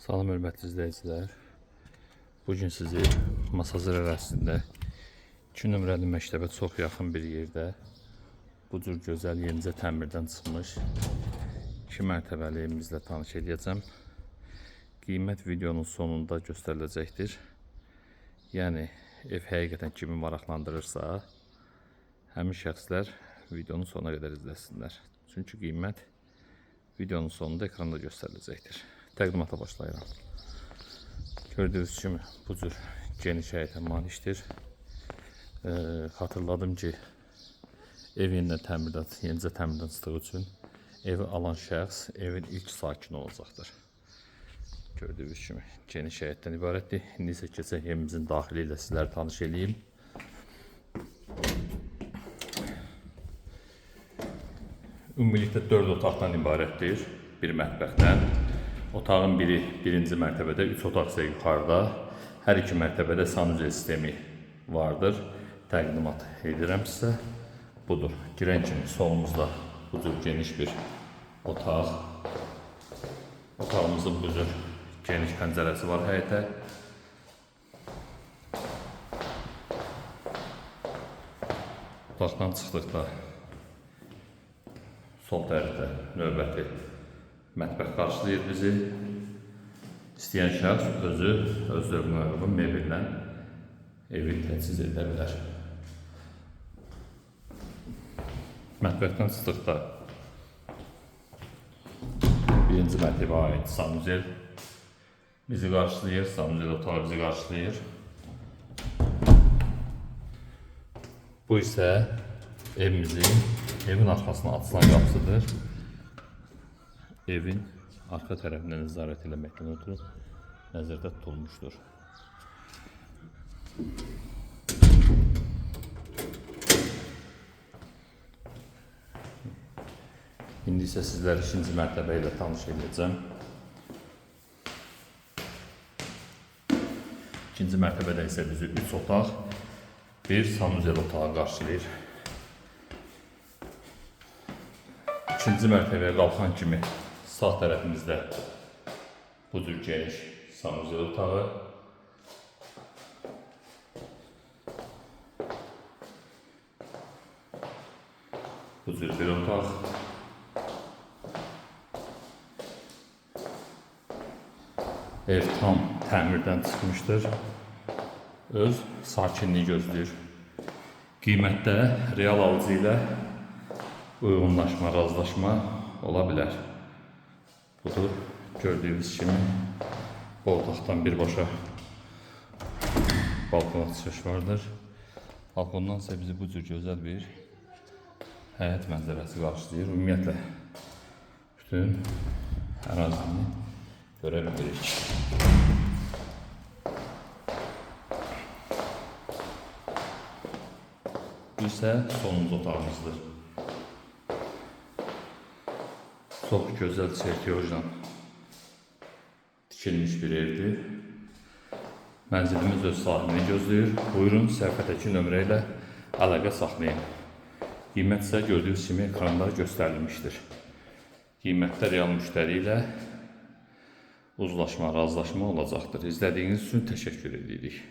Salam hörmətli izləyicilər. Bugün sizi Masazır ərazisində 2 nömrəli məktəbə çox yaxın bir yerdə bu cür gözəl yenicə təmirdən çıxmış 2 mərtəbəli evimizlə tanış eləyəcəm. Qiymət videonun sonunda göstəriləcəkdir. Yəni ev həqiqətən kimi maraqlandırırsa, həmin şəxslər videonun sonuna qədər izləsinlər. Çünki qiymət videonun sonunda ekranda göstəriləcəkdir. Təqdimata başlayıram. Gördüyünüz kimi bu cür geniş həyətə malikdir. Xatırladım ki, ev yenidən təmirdən, yenicə təmirdən çıxdığı üçün evi alan şəxs evin ilk sakini olacaqdır. Gördüyünüz kimi geniş həyətdən ibarətdir. İndi isə keçək evimizin daxili ilə sizləri tanış eləyim. Ümumilikdə 4 otaqdan ibarətdir, bir mətbəxdən. Otağın biri birinci mərtəbədə, 3 otaq isə yuxarıda. Hər iki mərtəbədə sanuzel sistemi vardır. Təqdimat edirəm sizə. Budur. Girən kimi solumuzda bu cür geniş bir otaq. Otağımızın bu cür geniş pəncərəsi var həyətə. Otaqdan çıxdıqda sol tərəfdə növbəti mətbəx qarşılayır bizi. İstəyən şəxs özü öz zövqünə uyğun mebellə evi təchiz edə bilər. Mətbəxdən çıxdıqda birinci mərtəbəyə aid sanuzel bizi qarşılayır. Sanuzel otağı bizi qarşılayır. Bu isə evimizin evin arxasına açılan qapısıdır. Evin arxa tərəfindən nəzarət eləməkdən ötürü nəzərdə tutulmuşdur. İndi isə sizləri ikinci mərtəbə ilə tanış edəcəm. İkinci mərtəbədə isə bizi 3 otaq, bir sanuzel otağı qarşılayır. İkinci mərtəbəyə qalxan kimi sağ tərəfimizdə bu cür geniş sanuzel otağı. Bu cür bir otaq. Ev tam təmirdən çıxmışdır. Öz sakinliyi gözləyir. Qiymətdə real alıcı ilə uyğunlaşma, razılaşma ola bilər. Budur, gördüyünüz kimi bu otaqdan birbaşa balkona çıxış vardır. Balkondan isə bizi bu cür gözəl bir həyət mənzərəsi qarşılayır. Ümumiyyətlə, bütün ərazini görə bilirik. Bu isə sonuncu otağımızdır. Çox gözəl çertiyojla tikilmiş bir evdir. Mənzilimiz öz sahibini gözləyir. Buyurun, səhifədəki nömrə ilə əlaqə saxlayın. Qiymət isə gördüyünüz kimi ekranda göstərilmişdir. Qiymətdə real müştəri ilə uzlaşma, razılaşma olacaqdır. İzlədiyiniz üçün təşəkkür edirik.